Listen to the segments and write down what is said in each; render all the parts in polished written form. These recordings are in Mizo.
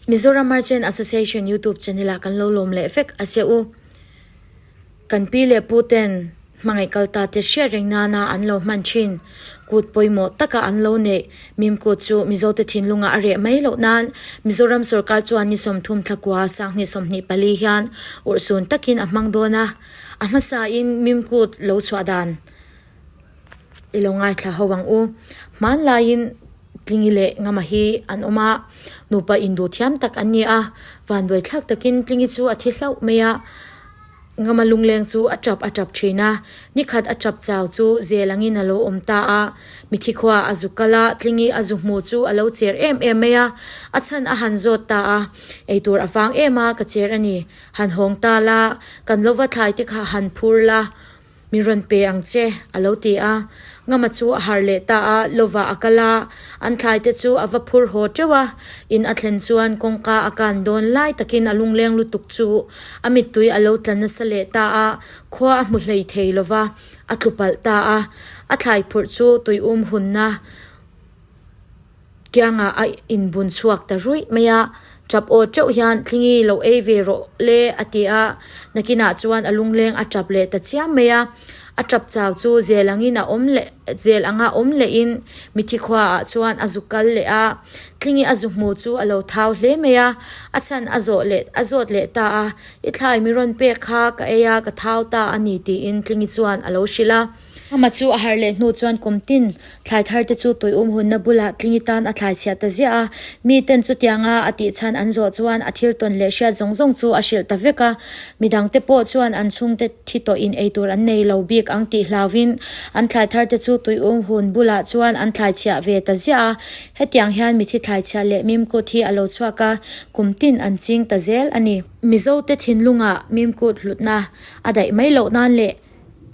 Mizoram Merchant Association YouTube channel ah kan lo lawm leh vek a che u. Kan pi leh pu ten hmangaih kal ta te hriat reng nana an lo hman thin. Kut pawimawh taka an lo neih Mim kut chu Mizo te thinlungah a reh mai loh nan Mizoram sorkar chuan ni 30 thlakua 2024 hian urhsun takin a hmang dawn a. A hmasa in Mim kut lo chhuah dan i lo ngaithla ho ang u. Hmanlaiin Tlingi leh Ngama hi an awm a, nupa induh thiam tak an ni a, vanduai thlak takin Tlingi chu a thi hlauh mai a, Ngama lungleng chu a tap a tap thin a, nikhat a tap chau chu zel angin a lo awm ta a, mithi khua a zu kal a, Tlingi a zu hmu chu a lo cher em em mai a, a chhan a han zawt ta a, eitur a vang em a, ka cher a ni, han hawng ta la, kan lova thlai te kha han phur la. Min rawn pe ang che, a lo ti a. Ngama chu a harh leh ta a, lovah a kal a, an thlai te chu a va phur haw teuh a. In a thlen chuan kawngka a kan dawn lai takin a lungleng lutuk chu a mittui a lo tla nasa leh ta a, khua a hmu hlei thei lova, a tlu palh ta a. A thlai phurh chu tuium hunna. Kiangah a inbun chhuak ta ruih mai a, tap aw teuh hian Tlingi lo ei ve rawh le a ti a, nakinah chuan a lungleng a tap leh ta chiam mai a, a tap chau chu zel angin a awm leh zel anga awm lehin mithi khuaah chuan a zu kal leh a, Tlingi a zu hmu chu a lo thau hle mai a, a chhan a zawh leh a zawt leh ta a, I thlai mi rawn pek kha ka ei a ka thau ta a ni tiin Tlingi chuan a lo hrilh a. Amah chu a harh leh hnu chuan kum tin thlai thar te chu tuium hunna bulah tlingi tan a thlai chhiah ta ziah a. Mi ten chutianga a tih chhan an zawh chuan a thil tawn leh hriat zawng zawng chu a hrilh ta vek a. Midang te pawh chuan an chhungte thi tawh in ei tur an nei lo bik ang tih hlauhin an thlai thar te chu tuium hun bulah chuan an thlai chhiah ve ta ziah a. Hetiang hian mithi thlai chhiah leh mimkut hi a lo chhuak a, kum tin an ching ta zel a ni. Mizo te thinlungah mimkut hlutna a daih mai loh nan leh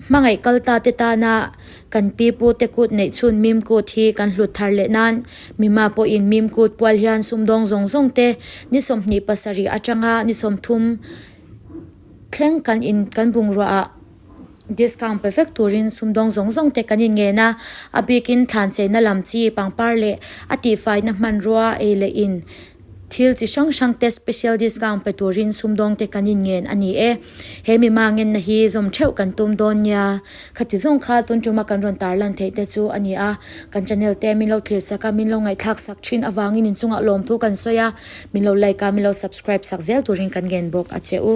Hmangaih kal ta te tana kan pi pu te kut neih chhun mim kut hi kan hlut thar leh nan mima pawhin mim kut pual hian sumdawng zawng zawng te ni 27 atanga ni 30 thleng kan in kan bungrua ah discount pe vek turin sumdawng zawng zawng te kan in ngen a, a bikin thlan cheina lam chi pangpar leh a tihfaina hmanrua ei leh in. Thil chi hrang hrang te special discount pe turin sumdawng te kan inngen a ni e. He mi mangenna hi zawm theuh kan tum dawn nia. Khati zawng kha tun tuma kan rawn tarlan theih te chu a ni a. Kan channel te min lo thlir sak a, min lo ngaihthlak sak thin avangin inchungah lawmthu kan sawi a, min lo like a, min lo subscribe sak zel turin kan ngen bawk a che u.